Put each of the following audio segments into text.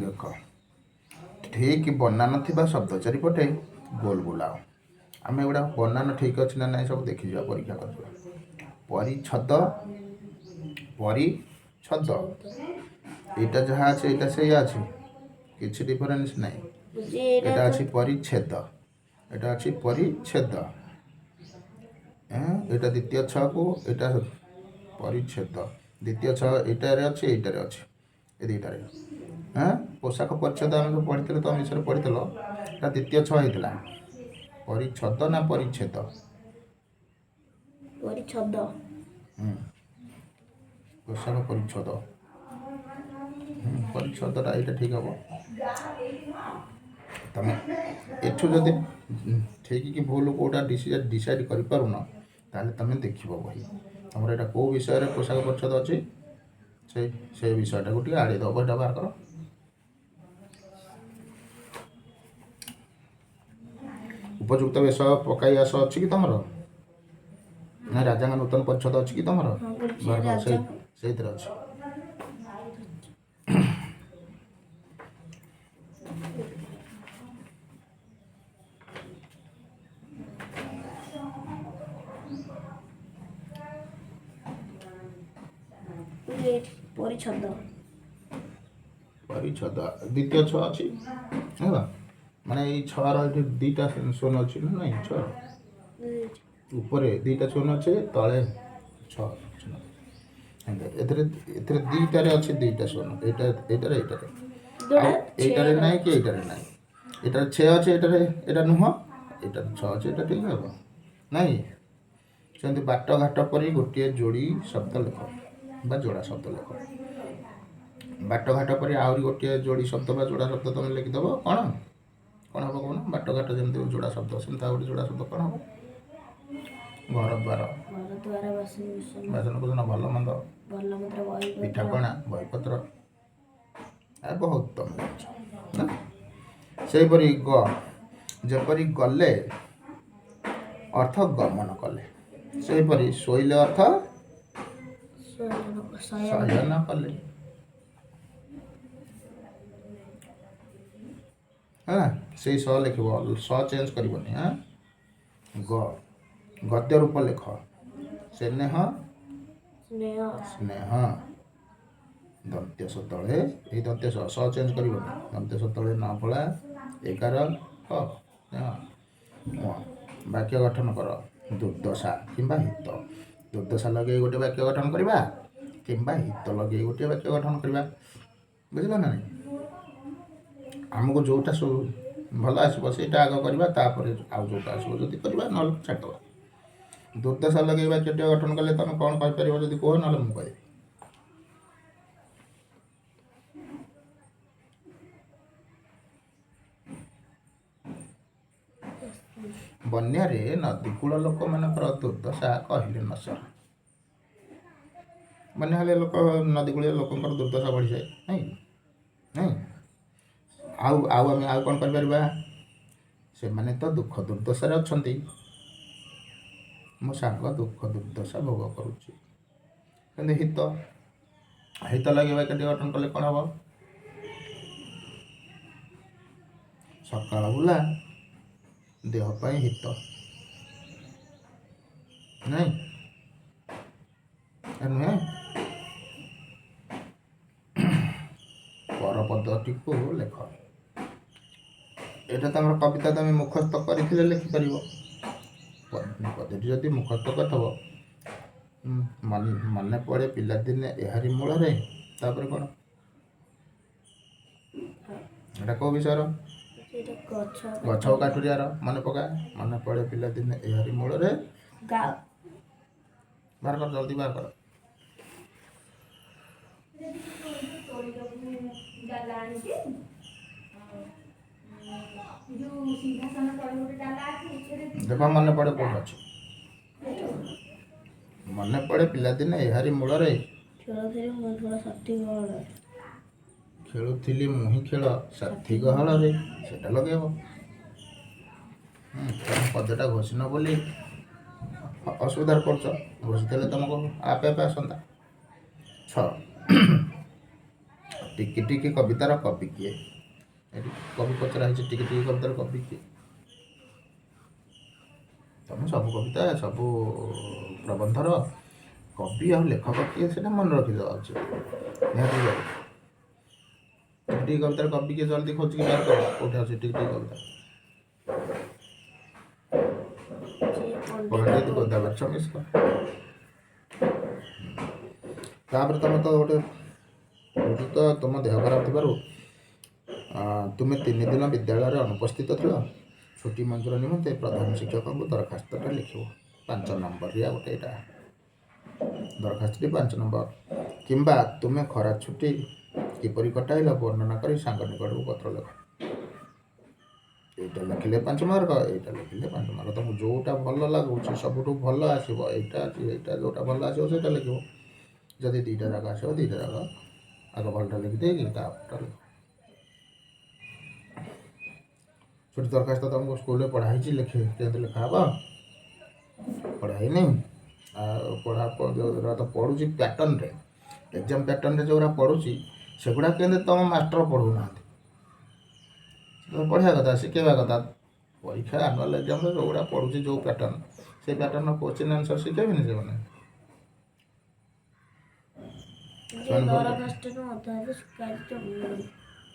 ଦେଖ, ଠିକ୍ ବନାନ ଥିବା ଶବ୍ଦ ଚାରିପଟେ ଗୋଲ ବୁଲାଅ। ଆମେ ଏଗୁଡ଼ା ବନାନ ଠିକ୍ ଅଛି ନା ନାହିଁ ସବୁ ଦେଖିଯିବା, ପରୀକ୍ଷା କରିଯିବା। ପରିଚ୍ଛଦ, ପରିଚ୍ଛଦ, ଏଇଟା ଯାହା ଅଛି ଏଇଟା ସେଇଆ ଅଛି, କିଛି ଡିଫରେନ୍ସ ନାହିଁ। ଗୁରୁଜୀ, ଏଇଟା ଏଇଟା ତ ଅଛି ପରିଚ୍ଛେଦ, ଏଇଟା ଅଛି ପରିଚ୍ଛେଦ। ଏଇଟା ଦ୍ୱିତୀୟ ଛଅକୁ, ଏଇଟା ପରିଚ୍ଛେଦ ଦ୍ୱିତୀୟ ଛଅ ଏଇଟାରେ ଅଛି, ଏଇଟାରେ ଅଛି, ଏ ଦୁଇଟାରେ। ହଁ, ପୋଷାକ ପରିଚ୍ଛେଦ ଆମେ ସବୁ ପଢ଼ିଥିଲେ, ତମ ବିଷୟରେ ପଢ଼ିଥିଲ। ଏଇଟା ଦ୍ୱିତୀୟ ଛଅ ହେଇଥିଲା। ପରିଚ୍ଛଦ ନା ପରିଚ୍ଛେଦ? ପରିଚ୍ଛଦ। ପୋଷାକ ପରିଚ୍ଛଦ। ପରିଚ୍ଛଦଟା ଏଇଟା ଠିକ୍ ହେବ। ତମେ ଏଠୁ ଯଦି ଠିକ୍ କି ଭୁଲ କେଉଁଟା ଡିସାଇଡ଼ କରିପାରୁନ, ତାହେଲେ ତମେ ଦେଖିବ ବହି। ତମର ଏଇଟା କେଉଁ ବିଷୟରେ ପୋଷାକ ପରିଚ୍ଛଦ ଅଛି, ସେଇ ସେଇ ବିଷୟଟାକୁ ଟିକେ ଆଡ଼େଇ ଦେବ। ବହିଟା ବାହାର କର। ଉପଯୁକ୍ତ ବେଶ ପକାଇ ଆସ ଅଛି କି ତମର? ନା, ରାଜାଙ୍କ ନୂତନ ପରିଚ୍ଛଦ ଅଛି କି ତମର? ହଁ ଗୁରୁଜୀ। ବାହାର କର, ସେଇ ରାଜା ସେଇଥିରେ ଅଛି। ଗୁରୁଜୀ, ପରିଚ୍ଛଦ। ପରିଚ୍ଛଦ ଦ୍ୱିତୀୟ ଛଅ ଅଛି, ହେଲା। ମାନେ ଏଇ ଛଅର ଏଠି ଦୁଇଟା ଶୂନ ଅଛି ନା ନାଇଁ? ଛଅ ଗୁରୁଜୀ, ଉପରେ ଦୁଇଟା ଶୂନ ଅଛି, ତଳେ ଛଅ ଶୂନ। ଏଥିରେ ଏଥିରେ ଦୁଇଟାରେ ଅଛି ଦୁଇଟା ଶୂନ, ଏଇଟା, ଏଇଟାରେ, ଏଇଟାରେ। ଆଉ ଯୋଉଟା ଏଇଟାରେ ଛେର ନାହିଁ କି ଏଇଟାରେ ନାହିଁ। ଏଇଟାରେ ଛେ ଅଛି, ଏଇଟାରେ ଏଇଟା ନୁହଁ। ଏଇଟାରେ ଛଅ ଅଛି, ଏଇଟା ଠିକ୍ ହେବ ନାଇଁ। ସେମିତି ବାଟ ଘାଟ ପରି ଗୋଟିଏ ଯୋଡ଼ି ଶବ୍ଦ ଲେଖ ବା ଯୋଡ଼ା ଶବ୍ଦ ଲେଖ। ବାଟଘାଟ ପରି ଆହୁରି ଗୋଟିଏ ଯୋଡ଼ି ଶବ୍ଦ ବା ଯୋଡ଼ା ଶବ୍ଦ ତମେ ଲେଖିଦେବ। କ'ଣ କ'ଣ ହେବ କହୁନ? ବାଟଘାଟ ଯେମିତି ଯୋଡ଼ା ଶବ୍ଦ, ସେମିତି ଆଉ ଗୋଟେ ଯୋଡ଼ା ଶବ୍ଦ କ'ଣ ହେବ? ଘର ଦ୍ୱାର। ଘର ଦ୍ୱାର, ବାସନ କୁସନ। ବାସନ କୁସନ, ଭଲ ମନ୍ଦ। ଭଲ ମନ୍ଦ, ବହିପତ୍ର। ପିଠାପଣା, ବହିପତ୍ର, ଏ ବହୁତ ତମେ ଜାଣିଛ ନା। ସେହିପରି ଗ, ଯେପରି ଗଲେ ଅର୍ଥ ଗମନ କଲେ, ସେହିପରି ଶୋଇଲେ ଅର୍ଥ ଶୟନ, ଶୟନ। ଶୟନ କଲେ। ହେଲା, ସେଇ ସ ଲେଖିବ, ସ ଚେଞ୍ଜ କରିବନି। ହଁ, ଗ, ଗଦ୍ୟ ରୂପ ଲେଖ। ସ୍ନେହ। ସ୍ନେହ। ସ୍ନେହ, ଦନ୍ତ୍ୟ ସ ତଳେ, ଏଇ ଦନ୍ତ୍ୟ ସ, ସ ଚେଞ୍ଜ କରିବନି। ଦନ୍ତ୍ୟ ସ ତଳେ ନ ଫଳା ଏକାର ହ, ସ୍ନେହ। ବାକ୍ୟ ଗଠନ କର। ଦୁର୍ଦ୍ଦଶା କିମ୍ବା ହିତ। ଦୁର୍ଦ୍ଦଶା ଲଗେଇ ଗୋଟେ ବାକ୍ୟ ଗଠନ କରିବା କିମ୍ବା ହିତ ଲଗେଇ ଗୋଟିଏ ବାକ୍ୟ ଗଠନ କରିବା, ବୁଝିଲ ନା ନାଇଁ? ଆମକୁ ଯେଉଁଟା ସବୁ ଭଲ ଆସିବ ସେଇଟା ଆଗ କରିବା, ତାପରେ ଆଉ ଯେଉଁଟା ଆସିବ ଯଦି କରିବା, ନହେଲେ ଛାଡ଼ିଦେବା। ଦୁର୍ଦ୍ଦଶା ଲଗେଇ ବାକ୍ୟଟିଏ ଗଠନ କଲେ ତମେ କ'ଣ କହିପାରିବ ଯଦି କୁହ, ନହେଲେ ମୁଁ କହିବି। ବନ୍ୟାରେ ନଦୀକୂଳ ଲୋକମାନଙ୍କର ଦୁର୍ଦ୍ଦଶା କହିଲେ ନ ସରେ। ବନ୍ୟା ହେଲେ ଲୋକ, ନଦୀକୂଳିଆ ଲୋକଙ୍କର ଦୁର୍ଦ୍ଦଶା ବଢ଼ିଯାଏ, ନାଇଁ? ନାଇଁ, ଆଉ ଆଉ ଆମେ ଆଉ କ'ଣ କରିପାରିବା? ସେମାନେ ତ ଦୁଃଖ ଦୁର୍ଦ୍ଦଶାରେ ଅଛନ୍ତି। ମୋ ସାଙ୍ଗ ଦୁଃଖ ଦୁର୍ଦ୍ଦଶା ଭୋଗ କରୁଛି। କିନ୍ତୁ ହିତ, ହିତ ଲଗେଇ ବାକ୍ୟଟି ଗଠନ କଲେ କ'ଣ ହେବ? ସକାଳ ବୁଲା ଦେହ ପାଇଁ ହିତ, ନାଇଁ? ଏ ନୁହେଁ। ପରପଦଟିକୁ ଲେଖ। ଏଇଟା ତମର କବିତା ତମେ ମୁଖସ୍ଥ କରିଥିଲେ ଲେଖିପାରିବ। ପଦଟି ଯଦି ମୁଖସ୍ଥ କରିଥିବ, ମନେ ପଡ଼େ ପିଲାଦିନେ ଏହାରି ମୂଳରେ, ତାପରେ କ'ଣ? ଏଇଟା କେଉଁ ବିଷୟର? ଏଇଟା ଗଛ। ଗଛ ଓ କାଠୁରିଆର। ମନେ ପକା, ମନେ ପଡ଼େ ପିଲାଦିନେ ଏହାରି ମୂଳରେ। ଗା ବାହାର କର, ଜଲ୍ଦି ବାହାର କର। ଦେଖ, ମନେ ପଡ଼େ କୋଉଠି ଅଛି? ମନେ ପଡ଼େ ପିଲାଦିନେ ଏହାରି ମୂଳରେ। ଖେଳୁଥିଲି ମୁଁ ଖେଳ ସାଥୀ ଗହଳରେ। ଖେଳୁଥିଲି ମୁହିଁ ଖେଳ ସାଥୀ ଗହଳରେ, ସେଇଟା ଲଗେଇବ। ତମେ ପଦ୍ୟଟା ଘୋଷିନ ବୋଲି ଅସୁବିଧାରେ ପଡ଼ୁଛ। ଘୋଷିଦେଲେ ତମକୁ ଆପେ ଆପେ ଆସନ୍ତା। 6, ଟିକି ଟିକି କବିତାର କବି କିଏ? ଏଠି କବି ପଚରା ହେଇଛି। ଟିକି ଟିକି କବିତାର କବି କିଏ? ତମେ ସବୁ କବିତା, ସବୁ ପ୍ରବନ୍ଧର କବି ଆଉ ଲେଖକ କିଏ ସେଇଟା ମନେ ରଖିଦେବା ଉଚିତ, ନିହାତି ଜରୁରୀ। ଟିକି ଟିକି କବିତାର କବି କିଏ ଜଲ୍ଦି ଖୋଜିକି ବାହାର କର। କୋଉଠି ଅଛି ଟିକି ଟିକି କବିତା? ଯେ ପଣ୍ଡିତ ପଣ୍ଡିତ ଗୋଦାବରୀଶ ମିଶ୍ର। ତାପରେ ତମେ ତ ଗୋଟେ ତ ତୁମ ଦେହ ଖରାପ ଥିବାରୁ ତୁମେ 3 ଦିନ ବିଦ୍ୟାଳୟରେ ଅନୁପସ୍ଥିତ ଥିଲ। ଛୁଟି ମଞ୍ଜୁର ନିମନ୍ତେ ପ୍ରଧାନ ଶିକ୍ଷକଙ୍କୁ ଦରଖାସ୍ତଟା ଲେଖିବ। 5 ନମ୍ବରିଆ ଗୋଟେ ଏଇଟା ଦରଖାସ୍ତଟି, 5 ନମ୍ବର। କିମ୍ବା ତୁମେ ଖରା ଛୁଟି କିପରି କଟାଇଲ ବର୍ଣ୍ଣନା କରି ସାଙ୍ଗ ନିକଟକୁ ପତ୍ର ଲେଖ। ଏଇଟା ଲେଖିଲେ 5 ମାର୍କ, ଏଇଟା ଲେଖିଲେ 5 ମାର୍କ। ତମକୁ ଯେଉଁଟା ଭଲ ଲାଗୁଛି, ସବୁଠୁ ଭଲ ଆସିବ ଏଇଟା ଅଛି, ଏଇଟା ଯେଉଁଟା ଭଲ ଆସିବ ସେଇଟା ଲେଖିବ। ଯଦି 2ଟା ଯାକ ଆସିବ, 2ଟା ଯାକ ଆଗ ଭଲଟା ଲେଖିଦେଇକି ତାପରଟା ଲେଖ। ଛୁଟି ଦରଖାସ୍ତ ତମକୁ ସ୍କୁଲରେ ପଢ଼ା ହେଇଛି? ଲେଖି କେମିତି ଲେଖା ହବ ପଢ଼ା ହେଇନି? ଆଉ ପଢ଼ା ଯେଉଁଗୁଡ଼ା ତ ପଢ଼ୁଛି ପ୍ୟାଟର୍ନରେ, ଏକ୍ଜାମ୍ ପ୍ୟାଟର୍ନରେ ଯେଉଁଗୁଡ଼ା ପଢ଼ୁଛି ସେଗୁଡ଼ା କେମିତି ତୁମ ମାଷ୍ଟର ପଢ଼ଉନାହାନ୍ତି? ପଢ଼ିବା କଥା, ଶିଖେଇବା କଥା। ପରୀକ୍ଷା ଆନୁଆଲ୍ ଏକ୍ଜାମ୍ରେ ଯେଉଁଗୁଡ଼ା ପଢ଼ୁଛି, ଯେଉଁ ପ୍ୟାଟର୍ନ, ସେଇ ପ୍ୟାଟର୍ନର କୋଶ୍ଚିନ୍ ଆନ୍ସର୍ ଶିଖେଇବେନି ସେମାନେ? ଯେ ସେମାନେ ଭୁଲ ଦରଖାସ୍ତରୁ ଅଧା ଅଧେ ଶିଖା ହେଇଛି,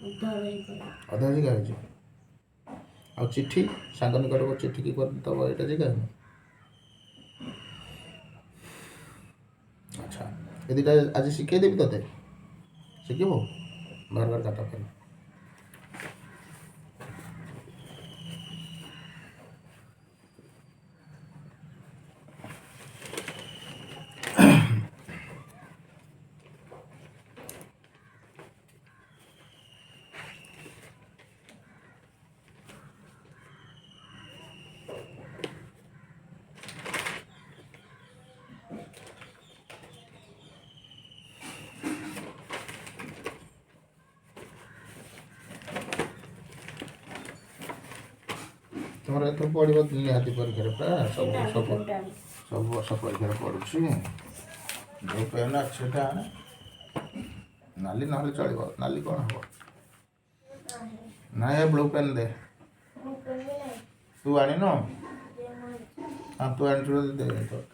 ଅଧା ଅଧା ଶିଖା। ଅଧା ଶିଖା ହେଇଛି। ଆଉ ଚିଠି, ସାଙ୍ଗ ନିକଟକୁ ଚିଠି କିପରି ଦେବ, ଏଇଟା ଶିଖା ହେଇନି? ଆଚ୍ଛା, ଏ 2ଟା ଆଜି ଶିଖେଇଦେବି ତୋତେ, ଶିଖିବୁ? ବାହାର କର ଖାତା ପେନ୍। ତୁମର ଏଥର ପଡ଼ିବ ନିହାତି ପରୀକ୍ଷାରେ, ପୁରା ସବୁ ସବୁ ସବୁ ବର୍ଷ ପରୀକ୍ଷାରେ ପଡ଼ୁଛି। ଯେଉଁ ପେନ୍ ଅଛି ସେଟା ଆଣେ, ନାଲି ନହେଲେ ଚଳିବ। ନାଲି କ'ଣ ହେବ? ନାଇଁ, ଏ ବ୍ଲୁ ପେନ୍ ଦେ। ତୁ ଆଣିନୁ? ହଁ, ତୁ ଆଣିଛୁ ଯଦି ଦେ ଦରକାର।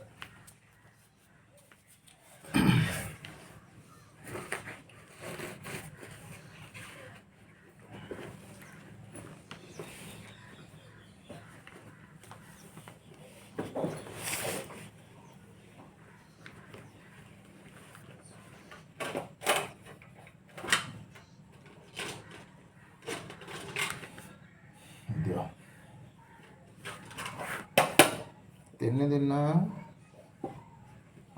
ଦିଅ। 3 ଦିନ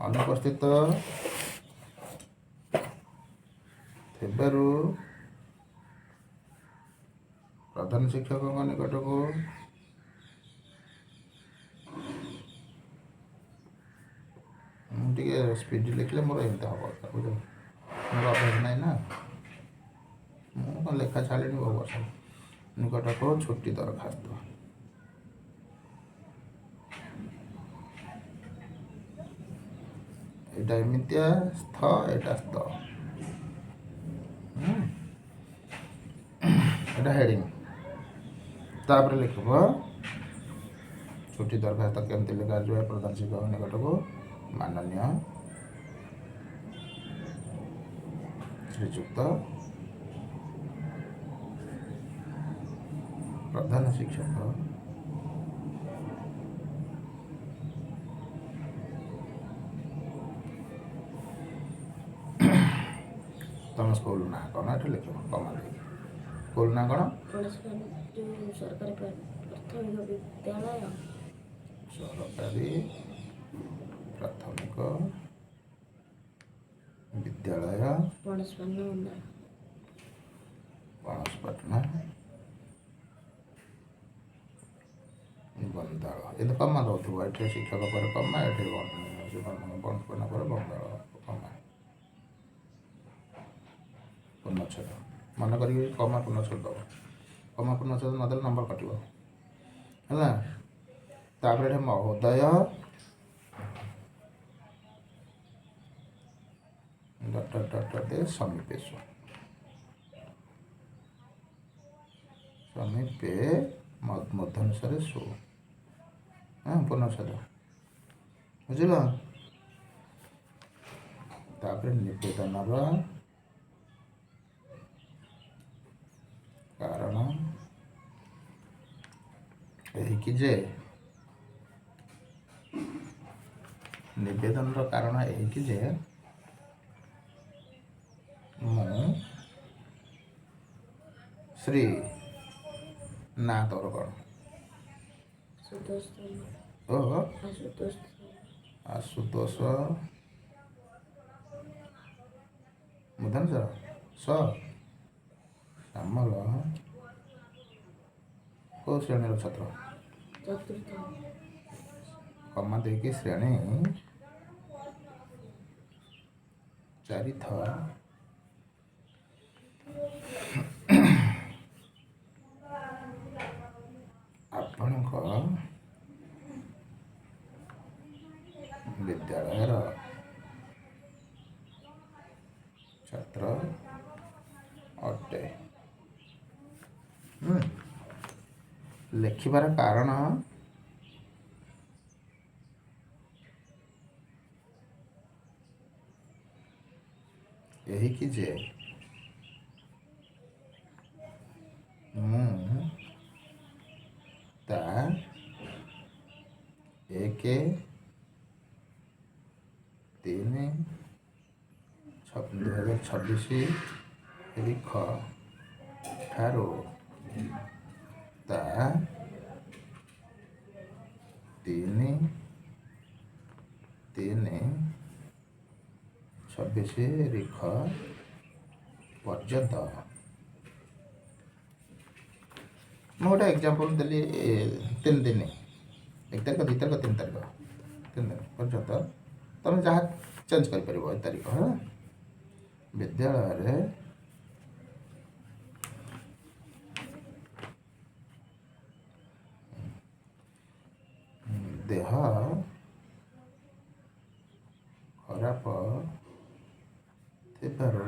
ଅନୁପସ୍ଥିତ ଥିବାରୁ ପ୍ରଧାନ ଶିକ୍ଷକଙ୍କ ନିକଟକୁ ମୁଁ ଟିକେ ସ୍ପିଡ଼ ଲେଖିଲେ ମୋର ଏମିତି ହେବ, ବୁଝିଲ? ମୋର ଅଭ୍ୟାସ ନାହିଁ ନା, ମୁଁ କ'ଣ ଲେଖା ଛାଡ଼ିଲିଣି ବହୁ ବର୍ଷ। ନିକଟକୁ ଛୁଟି ଦରଖାସ୍ତ। ଏଇଟା ଏମିତିଆ ସ୍ଥ, ଏଇଟା ସ୍ତ। ଏଇଟା ହେଡ଼ିଂ। ତାପରେ ଲେଖିବ ଛୁଟି ଦରଖାସ୍ତ କେମିତି ଲେଖାଯିବ ପ୍ରଧାନ ଶିକ୍ଷକ ନିକଟକୁ। ମାନନୀୟ ଶ୍ରୀଯୁକ୍ତ ପ୍ରଧାନ ଶିକ୍ଷକ, ତମ ସ୍କୁଲ ନାଁ କ'ଣ ଏଠି ଲେଖିବ କମା ଦେଇକି। ସ୍କୁଲ ନାଁ କ'ଣ? ଯେଉଁ ସରକାରୀ ପ୍ରାଥମିକ ବିଦ୍ୟାଳୟ। ସରକାରୀ ପ୍ରାଥମିକ ବିଦ୍ୟାଳୟ, ପଣସପାଟଣା, ବନ୍ଦାଳ। ପଣସପାଟଣା, ବନ୍ଦାଳ। ଏମିତି କମା ଦେଉଥିବ। ଏଠି ଶିକ୍ଷକ ପରେ କମା, ଏଠି ପଣସପାଟଣା ପରେ ବନ୍ଦାଳ କମା, ପୂର୍ଣ୍ଣଚ୍ଛେଦ। ମନେ କରିକି କମା ପୂର୍ଣ୍ଣଚ୍ଛେଦ ଦେବ। କମା ପୂର୍ଣ୍ଣଚ୍ଛେଦ ନଦେଲେ ନମ୍ବର କଟିବ। ହେଲା। ତାପରେ ଏଠି ମହୋଦୟ ଡଟ୍ ଡଟ୍ ଡଟ୍ ଡଟ୍ ଦେଇ ସମୀପେଶୁ, ସମୀପେ ମଧ୍ୟାଂଶରେ ସୁ, ହଁ, ପୂର୍ଣ୍ଣଚ୍ଛେଦ। ବୁଝିଲ? ତାପରେ ନିବେଦନର କାରଣ ଏହିକି ଯେ, ନିବେଦନର କାରଣ ଏହିକି ଯେ ମୁଁ ଶ୍ରୀ, ନା ତୋର କ'ଣ? ଆଶୁତୋଷ। ଓ ଆଶୁତୋଷ। ଆଶୁତୋଷ ମୁଦାନ ସ ସାମଲ, କେଉଁ ଶ୍ରେଣୀର ଛାତ୍ର? ଚତୁର୍ଥ। କମା ଦେଇକି ଶ୍ରେଣୀ ଚାରିଥ, ଆପଣଙ୍କ ବିଦ୍ୟାଳୟର ଛାତ୍ର ଅଟେ। ହୁଁ। ଲେଖିବାର କାରଣ ଏହିକି ଯେ ମୁଁ ତା 1/3/2026 ତାରିଖ ଠାରୁ ତା 3/3/26 ତାରିଖ ପର୍ଯ୍ୟନ୍ତ, ମୁଁ ଗୋଟେ ଏକ୍ଜାମ୍ପଲ୍ ଦେଲି, 3 ଦିନ, 1 ତାରିଖ, 2 ତାରିଖ, 3 ତାରିଖ, 3 ଦିନ ପର୍ଯ୍ୟନ୍ତ, ତୁମେ ଯାହା ଚେଞ୍ଜ କରିପାରିବ ଏ ତାରିଖ। ହେଲା। ବିଦ୍ୟାଳୟରେ ଦେହ ଖରାପ ଥିବାରୁ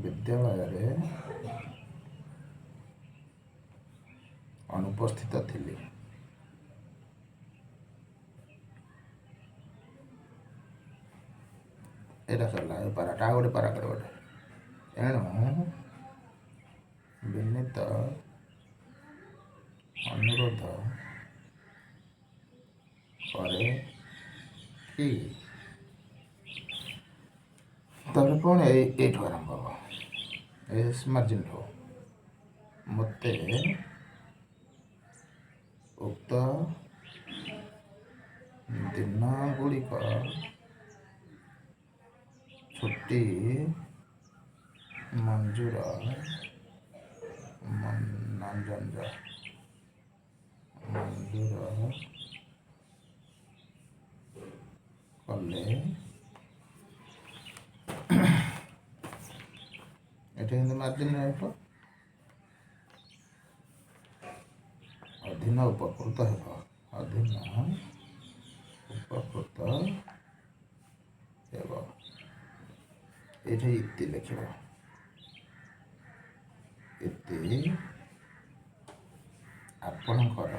ବିଦ୍ୟାଳୟରେ ଅନୁପସ୍ଥିତ ଥିଲି। ଏଇଟା ସରିଲା ଏ ପାରାଟା। ଆଉ ଗୋଟେ ପାରା କର ଗୋଟେ। ଏଣୁ ବିନୀତ ଅନୁରୋଧ କରେ କି, ତାପରେ ପୁଣି ଏଇଠୁ ଆରମ୍ଭ ହେବ, ଏ ମାର୍ଜିନ୍ଠୁ, ମୋତେ ଉକ୍ତ ଦିନ ଗୁଡ଼ିକ ଛୁଟି ମଞ୍ଜୁର ମନୋରଞ୍ଜନ ମଞ୍ଜୁର କଲେ, ଏଠି କିନ୍ତୁ ମାର୍ଜିନ୍ ରହିବ, ଅଧୀନ ଉପକୃତ ହେବ, ଅଧୀନ ଉପକୃତ ହେବ। ଏଇଠି ଇତି ଲେଖିବ, ଇତି ଆପଣଙ୍କର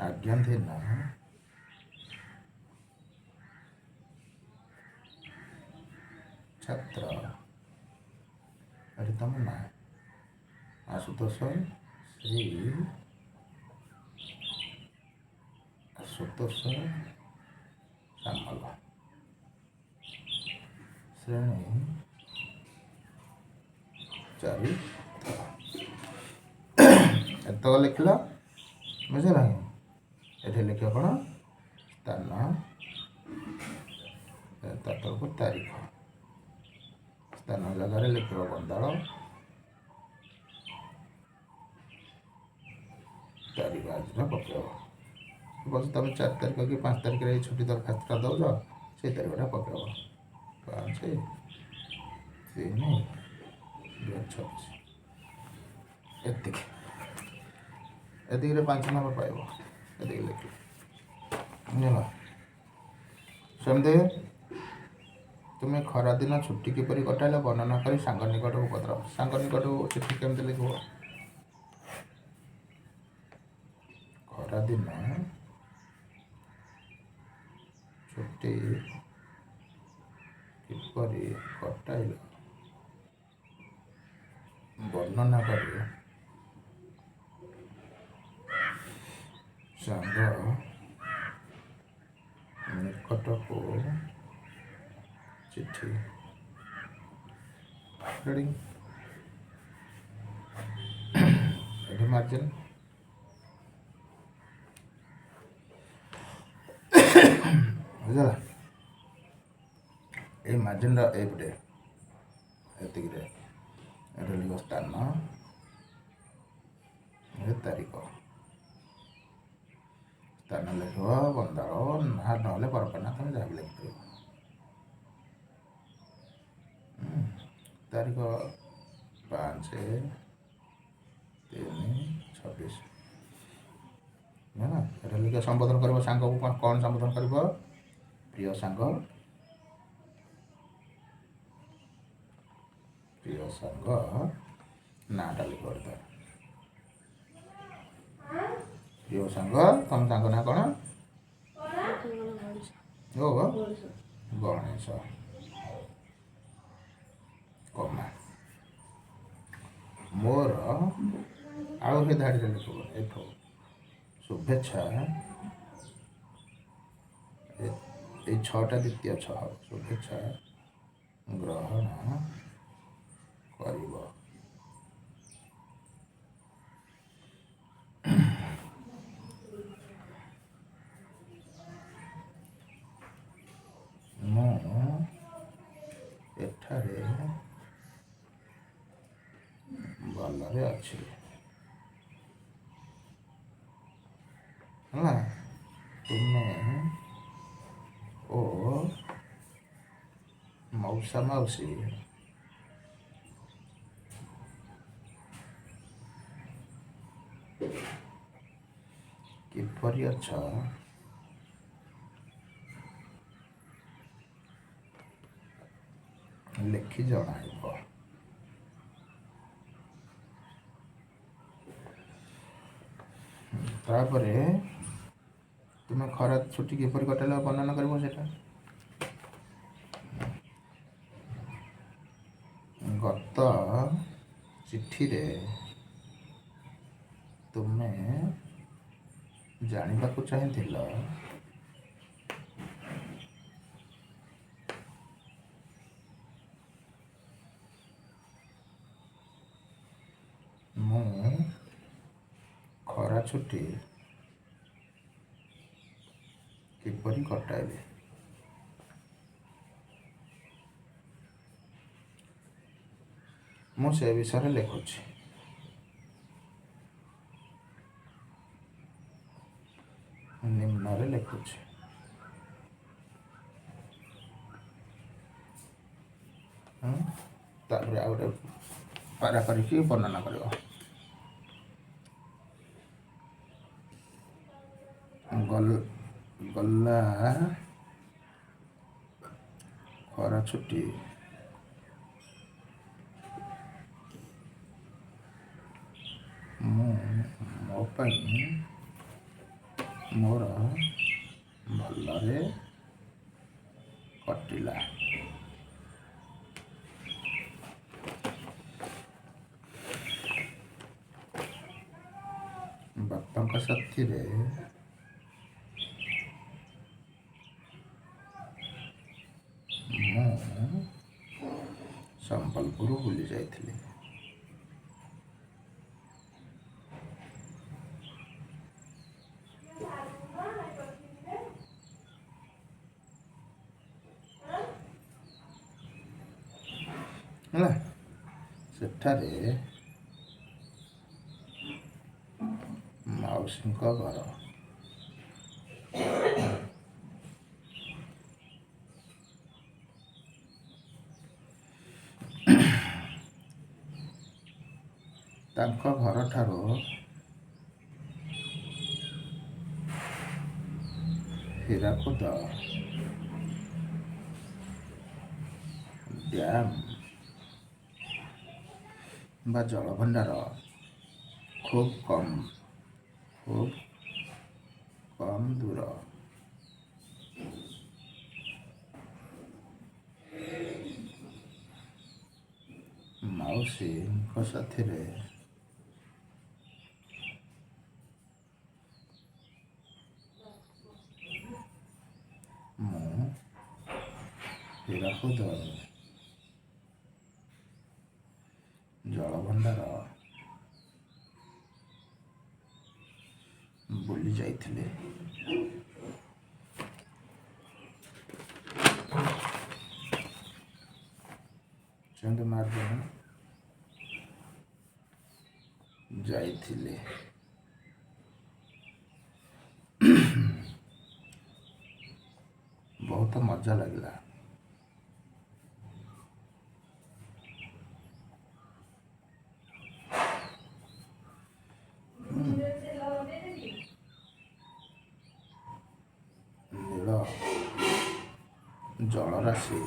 ଆଜ୍ଞାଧୀନ ଛାତ୍ର। ଏଠି ତମ ନାଁ, ଆଶୁତୋଷ, ଶ୍ରୀ ଆଶୁତୋଷ ସାମଲ, ଶ୍ରେଣୀ ଚାରି। ଏତକ ଲେଖିଲ, ବୁଝିଲ? ଏଠି ଲେଖିବ କ'ଣ? ସ୍ଥାନ, ତା ତଳକୁ ତାରିଖ। ସ୍ଥାନ ଜାଗାରେ ଲେଖିବ ବନ୍ଦାଳ, ତାରିଖ ଆଜିର ପକାଇବ। ସପୋଜ ତୁମେ 4 ତାରିଖ କି 5 ତାରିଖରେ ଏଇ ଛୁଟି ଦରଖାସ୍ତଟା ଦେଉଛ, ସେଇ ତାରିଖଟା ପକାଇବ, 5 3 2026। ଏତିକି। ଏତିକିରେ 5 ନମ୍ବର ପାଇବ, ଏତିକି ଲେଖିଲେ, ବୁଝିଲ? ସେମିତି ତୁମେ ଖରାଦିନ ଛୁଟି କିପରି କଟାଇଲ, ବର୍ଣ୍ଣନା କରି ସାଙ୍ଗ ନିକଟକୁ ପତ୍ର। ସାଙ୍ଗ ନିକଟକୁ ଚିଠି କେମିତି ଲେଖିବ? ଖରାଦିନ ଛୁଟି କିପରି କଟାଇଲ, ବର୍ଣ୍ଣନା କରି ସାଙ୍ଗ ନିକଟକୁ ଚିଠି। ରେଡ଼ି। ଏଠି ମାର୍ଜିନ୍, ବୁଝିଲା? ଏଇ ମାର୍ଜିନ୍ର ଏଇପଟେ ଏତିକିରେ ଏଠି ଲେଖିବ ସ୍ଥାନ, ଏ ତାରିଖ। ସ୍ଥାନ ଲେଖିବ ବନ୍ଦାଳ, ନହେଲେ ବରପାନା, ତମେ ଯାହା ବି ଲେଖିପାରିବ। ତାରିଖ 5/3/26 ହେଲା। ଏଟା ଲେଖିବ, ସମ୍ବୋଧନ କରିବ ସାଙ୍ଗକୁ। କ'ଣ କ'ଣ ସମ୍ବୋଧନ କରିବ? ପ୍ରିୟ ସାଙ୍ଗ, ପ୍ରିୟ ସାଙ୍ଗ, ନାଁଟା ଲେଖିବ ତାର। ପ୍ରିୟ ସାଙ୍ଗ, ତମ ସାଙ୍ଗ ନାଁ କ'ଣ? ଗଣେଶ। ଓ ଗଣେଶ। ଗଣେଶ, କମା, ମୋର, ଆଉ ସେ ଧାଡ଼ିରେ ଲେଖିବ ଏଠୁ, ଶୁଭେଚ୍ଛା। ଏଇ ଛଅଟା ଦ୍ୱିତୀୟ ଛଅ ହବ। ଶୁଭେଚ୍ଛା ଗ୍ରହଣ କରିବ। ମୁଁ ଏଠାରେ ଭଲରେ ଅଛି। ହେଲା। ତୁମେ ଓ ମଉସା ମାଉସୀ କିପରି ଅଛ, ଲେଖି ଜଣାଇବ। ତାପରେ ତୁମେ ଖରା ଛୁଟି କିପରି କଟାଇଲ, ବର୍ଣ୍ଣନା କରିବ ସେଇଟା। ଗତ ଚିଠିରେ ତୁମେ ଜାଣିବାକୁ ଚାହିଁଥିଲ ମୁଁ ଖରା ଛୁଟି କିପରି କଟାଇଲି। ମୁଁ ସେ ବିଷୟରେ ଲେଖୁଛି। ନିମ୍ନରେ ଲେଖୁଛି। ତାପରେ ଆଉ ଗୋଟେ ପାରା କରିକି ବର୍ଣ୍ଣନା କରିବ। ଗଲା ଖରା ଛୁଟି ମୁଁ ମୋ ପାଇଁ ମୋର ଭଲରେ କଟିଲା। ବାପାଙ୍କ ସାଥିରେ ମୁଁ ସମ୍ବଲପୁର ବୁଲି ଯାଇଥିଲି। ହେଲା। ସେଠାରେ ମାଉସୀଙ୍କ ଘର। ତାଙ୍କ ଘରଠାରୁ ହୀରାକୁଦ ଡ୍ୟାମ୍ ବା ଜଳଭଣ୍ଡାର ଖୁବ୍ କମ୍, ଖୁବ୍ କମ୍ ଦୂର। ମାଉସୀଙ୍କ ସାଥିରେ ମୁଁ ହୀରାକୁଦ ଜଳଭଣ୍ଡାର ବୁଲି ଯାଇଥିଲି। ସେମିତି ମାର୍ଜନ ଯାଇଥିଲି। ବହୁତ ମଜା ଲାଗିଲା। ନୀଳ ଜଳରାଶି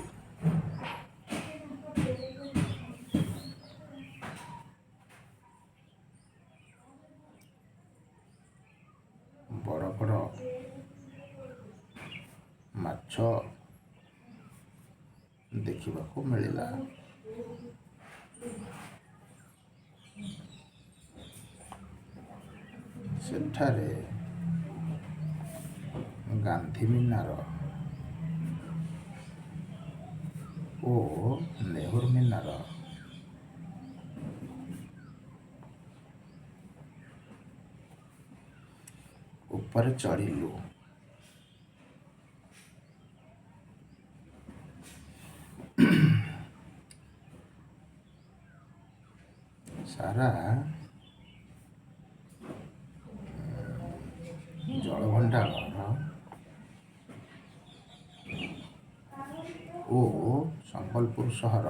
ବଡ଼ ବଡ଼ ମାଛ ଦେଖିବାକୁ ମିଳିଲା। ସେଠାରେ ଗାନ୍ଧୀ ମିନାର ଓ ନେହେରୁ ମିନାର ଉପରେ ଚଢ଼ିଲୁ। ସାରା ଜଳଭଣ୍ଡାରର ଓ ସମ୍ବଲପୁର ସହର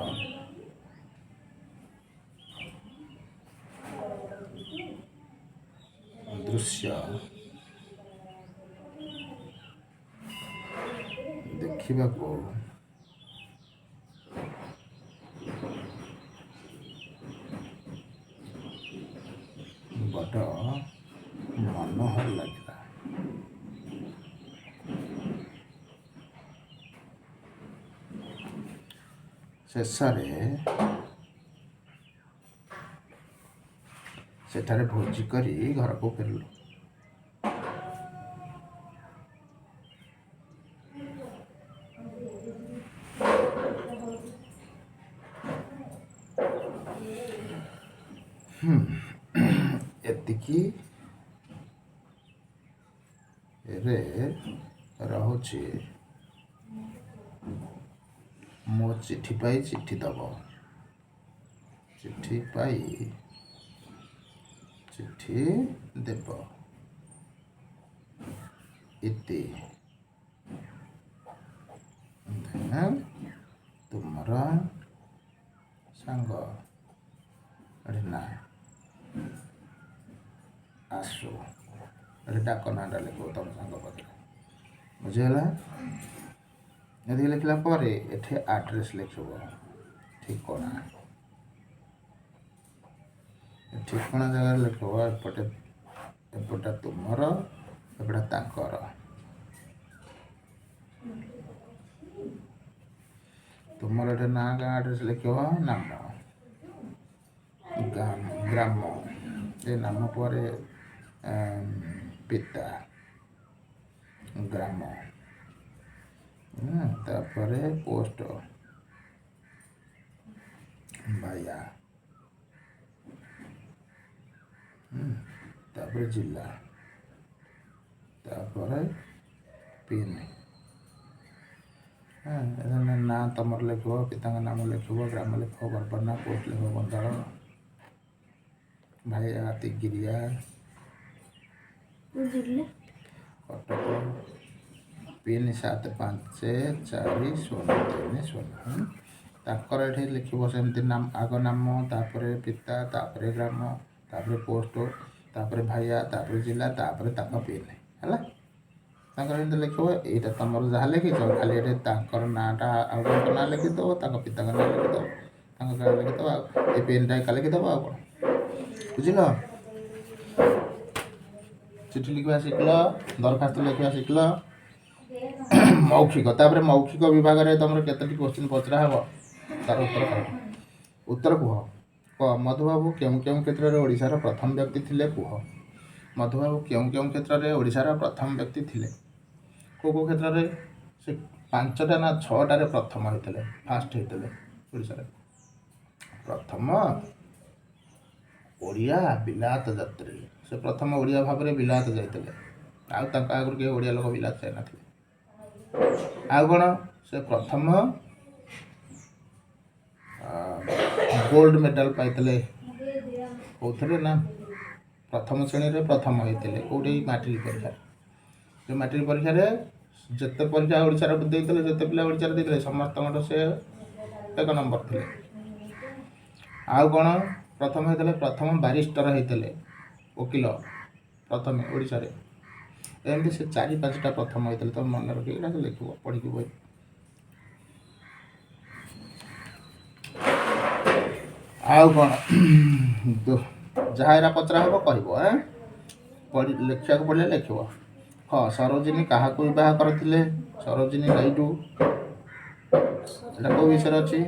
ଦୃଶ୍ୟ ଦେଖିବାକୁ ବଡ଼ ମନୋହର ଲାଗିଲା। ଶେଷରେ ସେଠାରେ ଭୋଜି କରି ଘରକୁ ଫେରିଲୁ। ଏତିକି ରେ ରହୁଛି। ମୋ ଚିଠି ପାଇ ଚିଠି ଦବ, ଚିଠି ପାଇ ଚିଠି ଦେବ। ଇତି, ତୁମର ସାଙ୍ଗ। ଏଠି ନା ଆସୁ, ଏଠି ଡାକ ନାଁଟା ଲେଖିବ ତମ ସାଙ୍ଗ ପାଖରେ। ବୁଝିଗଲା? ଏତିକି ଲେଖିଲା ପରେ ଏଠି ଆଡ୍ରେସ୍ ଲେଖିବ, ଠିକଣା। ଠିକଣା ଜାଗାରେ ଲେଖିବ ଏପଟେ, ଏପଟା ତୁମର, ଏପଟା ତାଙ୍କର। ତୁମର ଏଠି ନାଁ, ଗାଁ, ଆଡ୍ରେସ୍ ଲେଖିବ, ନାମ, ଗାଁ, ଗ୍ରାମ। ଏ ନାମ ପରେ ପିତା, ଗ୍ରାମ, ତାପରେ ପୋଷ୍ଟ ଭାୟା, ତାପରେ ଜିଲ୍ଲା, ତାପରେ ପିନ୍। ହଁ, ନାଁ ତମର ଲେଖିବ, ପିତାଙ୍କ ନାମ ଲେଖିବ, ଗ୍ରାମ ଲେଖିବ, ବରବନା, ପୋଷ୍ଟ ଲେଖିବ ବନ୍ଦାଳ, ଭାୟା ତିଗିରିଆ, ଜିଲ୍ଲା କଟକ, ପିନ୍ 754030। ତାଙ୍କର ଏଠି ଲେଖିବ ସେମିତି ନାମ, ଆଗ ନାମ, ତାପରେ ପିତା, ତାପରେ ଗ୍ରାମ, ତାପରେ ପୋଷ୍ଟ, ତାପରେ ଭାଇଆ, ତାପରେ ଜିଲ୍ଲା, ତାପରେ ତାଙ୍କ ପିନ୍। ହେଲା, ତାଙ୍କର ଏମିତି ଲେଖିବ। ଏଇଟା ତମର ଯାହା ଲେଖିଛ, ଖାଲି ଏଠି ତାଙ୍କର ନାଁଟା ଆଉ ଜଣଙ୍କ ନାଁ ଲେଖିଦେବ, ତାଙ୍କ ପିତାଙ୍କ ନାଁ ଲେଖିଦେବ, ତାଙ୍କ ଗାଁ ଲେଖିଦେବ, ଆଉ ଏ ପିନ୍ଟା ଏକା ଲେଖିଦେବ, ଆଉ କ'ଣ? ବୁଝିଲ? ଚିଠି ଲେଖିବା ଶିଖିଲ, ଦରଖାସ୍ତ ଲେଖିବା ଶିଖିଲ। ମୌଖିକ, ତାପରେ ମୌଖିକ ବିଭାଗରେ ତମର କେତୋଟି କୋଶ୍ଚିନ୍ ପଚରା ହେବ, ତାର ଉତ୍ତର କର। ଉତ୍ତର କୁହ। କ, ମଧୁବାବୁ କେଉଁ କେଉଁ କ୍ଷେତ୍ରରେ ଓଡ଼ିଶାର ପ୍ରଥମ ବ୍ୟକ୍ତି ଥିଲେ କୁହ। ମଧୁବାବୁ କେଉଁ କେଉଁ କ୍ଷେତ୍ରରେ ଓଡ଼ିଶାର ପ୍ରଥମ ବ୍ୟକ୍ତି ଥିଲେ? କେଉଁ କେଉଁ କ୍ଷେତ୍ରରେ? ସେ 5ଟା ନା 6ଟାରେ ପ୍ରଥମ ହେଇଥିଲେ, ଫାଷ୍ଟ ହେଇଥିଲେ ଓଡ଼ିଶାରେ। ପ୍ରଥମ ଓଡ଼ିଆ ବିଲାତ ଯାତ୍ରୀ। ସେ ପ୍ରଥମ ଓଡ଼ିଆ ଭାବରେ ବିଲାତ ଯାଇଥିଲେ, ଆଉ ତାଙ୍କ ଆଗରୁ କେହି ଓଡ଼ିଆ ଲୋକ ବିଲାତ ଯାଇନଥିଲେ। ଆଉ କ'ଣ? ସେ ପ୍ରଥମ ଗୋଲ୍ଡ ମେଡ଼ାଲ ପାଇଥିଲେ କେଉଁଥିରେ ନା ପ୍ରଥମ ଶ୍ରେଣୀରେ ପ୍ରଥମ ହେଇଥିଲେ। କେଉଁଠି? ମାଟ୍ରିକ ପରୀକ୍ଷାରେ। ଯେଉଁ ମାଟ୍ରିକ ପରୀକ୍ଷାରେ ଯେତେ ପରୀକ୍ଷା ଓଡ଼ିଶାରେ ଦେଇଥିଲେ, ଯେତେ ପିଲା ଓଡ଼ିଶାରେ ଦେଇଥିଲେ, ସମସ୍ତଙ୍କଠୁ ସେ ଏକ ନମ୍ବର ଥିଲେ। ଆଉ କ'ଣ ପ୍ରଥମ ହେଇଥିଲେ? ପ୍ରଥମ ବାରିଷ୍ଟର ହେଇଥିଲେ, ଓକିଲ ପ୍ରଥମେ ଓଡ଼ିଶାରେ। ଏମିତି ସେ 4-5ଟା ପ୍ରଥମ ହେଇଥିଲେ। ତମେ ମନେ ରଖିକି ଏଇଟା ଲେଖିବ ପଢ଼ିକି ବହି। ଆଉ କ'ଣ? ଯାହା ଏରା ପଚରା ହେବ କହିବ। ପଢ଼ି ଲେଖିବାକୁ ପଡ଼ିଲେ ଲେଖିବ। ହଁ, ସରୋଜିନୀ କାହାକୁ ବିବାହ କରିଥିଲେ? ସରୋଜିନୀ ନାଇଡୁ। ଏଇଟା କେଉଁ ବିଷୟରେ ଅଛି?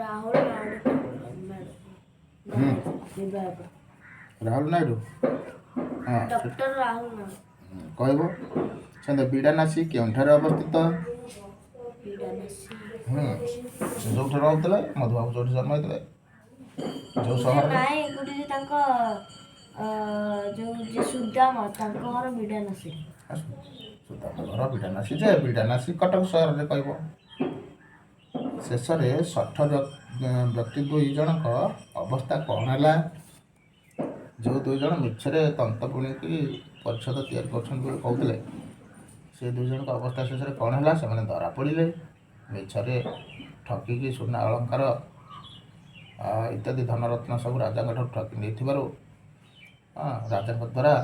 ରାହୁଲ ନାଇଡୁ ବିବାହ। ରାହୁଲ ନାଇଡୁ, ହଁ। ଡକ୍ଟର ରାହୁଲ ନାଇଡୁ। କହିବ। ସେମିତି ବିଡ଼ାନାସୀ କେଉଁଠାରେ ଅବସ୍ଥିତ? ବିଡ଼ାନାସୀ। ସେ ଯେଉଁଠି ରହୁଥିଲେ, ମଧୁବାବୁ ଯେଉଁଠି ଜନ୍ମ ହେଇଥିଲେ, ଯେଉଁ ସହରରେ। ନାଇଁ, କୋଉଠି ଯେ ତାଙ୍କ ଯୋଉ ଯେ ସୁଦାମ, ତାଙ୍କ ଘର ବିଡ଼ାନାସୀ। ସୁଦାମ ଘର ବିଡ଼ାନାସୀ ଯେ, ବିଡ଼ାନାସୀ କଟକ ସହରରେ କହିବ। ଶେଷରେ ଷଠ ବ୍ୟକ୍ତି ଦୁଇ ଜଣଙ୍କ ଅବସ୍ଥା କ'ଣ ହେଲା? ଯେଉଁ ଦୁଇ ଜଣ ମିଛରେ ତନ୍ତ ବୁଣିକି ପରିଚ୍ଛଦ ତିଆରି କରୁଛନ୍ତି ବୋଲି କହୁଥିଲେ, ସେ ଦୁଇ ଜଣଙ୍କ ଅବସ୍ଥା ଶେଷରେ କ'ଣ ହେଲା? ସେମାନେ ଧରା ପଡ଼ିଲେ। ମିଛରେ ଠକିକି ସୁନା ଅଳଙ୍କାର ଇତ୍ୟାଦି ଧନରତ୍ନ ସବୁ ରାଜାଙ୍କ ଠାରୁ ଠକି ନେଇଥିବାରୁ ରାଜାଙ୍କ ଦ୍ୱାରା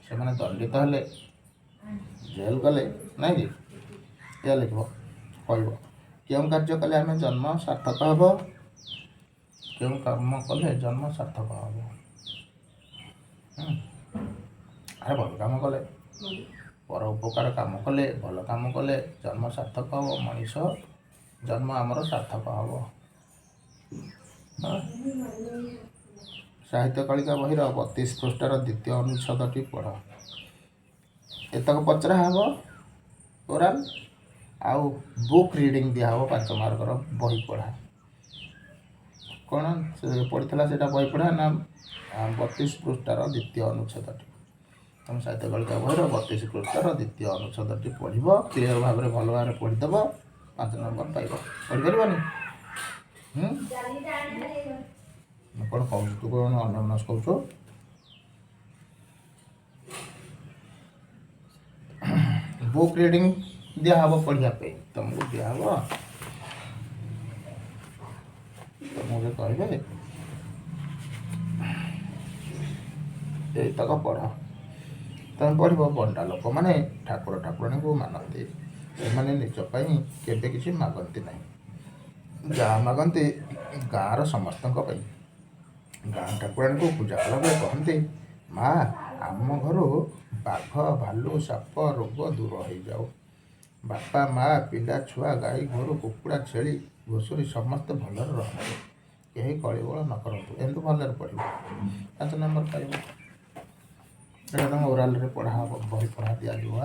ସେମାନେ ଦଣ୍ଡିତ ହେଲେ, ଜେଲ୍ ଗଲେ, ନାଇଁ କି? ଏହା ଲେଖିବ, କହିବ। କେଉଁ କାର୍ଯ୍ୟ କଲେ ଆମେ ଜନ୍ମ ସାର୍ଥକ ହେବ? କେଉଁ କାମ କଲେ ଜନ୍ମ ସାର୍ଥକ ହେବ? ଆରେ, ଭଲ କାମ କଲେ, ପର ଉପକାର କାମ କଲେ, ଭଲ କାମ କଲେ ଜନ୍ମ ସାର୍ଥକ ହେବ। ମଣିଷ ଜନ୍ମ ଆମର ସାର୍ଥକ ହେବ। ହଁ। ସାହିତ୍ୟ କଳିକା ବହିର 32 ପୃଷ୍ଠାର ଦ୍ୱିତୀୟ ଅନୁଚ୍ଛେଦଟି ପଢ଼। ଏତକ ପଚରା ହେବ ଓରାଲ, ଆଉ ବୁକ୍ ରିଡ଼ିଂ ଦିଆହେବ 5 ମାର୍କର, ବହି ପଢ଼ା। କ'ଣ ସେ ପଢ଼ିଥିଲା ସେଇଟା ବହି ପଢ଼ା ନା 32 ପୃଷ୍ଠାର ଦ୍ୱିତୀୟ ଅନୁଚ୍ଛେଦଟି। ତମ ସାହିତ୍ୟ କଳିକା ବହିର 32 ପୃଷ୍ଠାର ଦ୍ୱିତୀୟ ଅନୁଚ୍ଛେଦଟି ପଢ଼ିବ, କ୍ଲିୟର ଭାବରେ, ଭଲ ଭାବରେ ପଢ଼ିଦେବ, 5 ନମ୍ବର ପାଇବ। ପଢ଼ିପାରିବନି? ହୁଁ ମୁଁ କ'ଣ କହୁଛୁ? ତୁ କ'ଣ ଅନ୍ୟମନସ୍କ କହୁଛୁ? ବୁକ୍ ରିଡ଼ିଂ ଦିଆହେବ ପଢ଼ିବା ପାଇଁ, ତମକୁ ଦିଆହେବ। ତମକୁ କହିବେ ଏଇତକ ପଢ଼, ତମେ ପଢ଼ିବ। ବଣ୍ଡା ଲୋକମାନେ ଠାକୁର ଠାକୁରାଣୀଙ୍କୁ ମାନନ୍ତି। ସେମାନେ ନିଜ ପାଇଁ କେବେ କିଛି ମାଗନ୍ତି ନାହିଁ। ଯାହା ମାଗନ୍ତି ଗାଁର ସମସ୍ତଙ୍କ ପାଇଁ। ଗାଁ ଠାକୁରାଣୀଙ୍କୁ ପୂଜା କଲାବେଳେ କହନ୍ତି, ମା, ଆମ ଘରୁ ବାଘ, ଭାଲୁ, ସାପ, ରୋଗ ଦୂର ହେଇଯାଉ। ବାପା, ମା, ପିଲା, ଛୁଆ, ଗାଈ ଗୋରୁ, କୁକୁଡ଼ା, ଛେଳି, ଘୁଷୁରୀ ସମସ୍ତେ ଭଲରେ ରହନ୍ତୁ, କେହି କଳିବଳ ନ କରନ୍ତୁ। ଏମିତି ଭଲରେ ପଢ଼ିବ, 5 ନମ୍ବର ପାଇବ। ଏଇଟା ତମ ଓରାଲରେ ପଢ଼ା ହେବ, ବହି ପଢ଼ା ଦିଆଯିବ।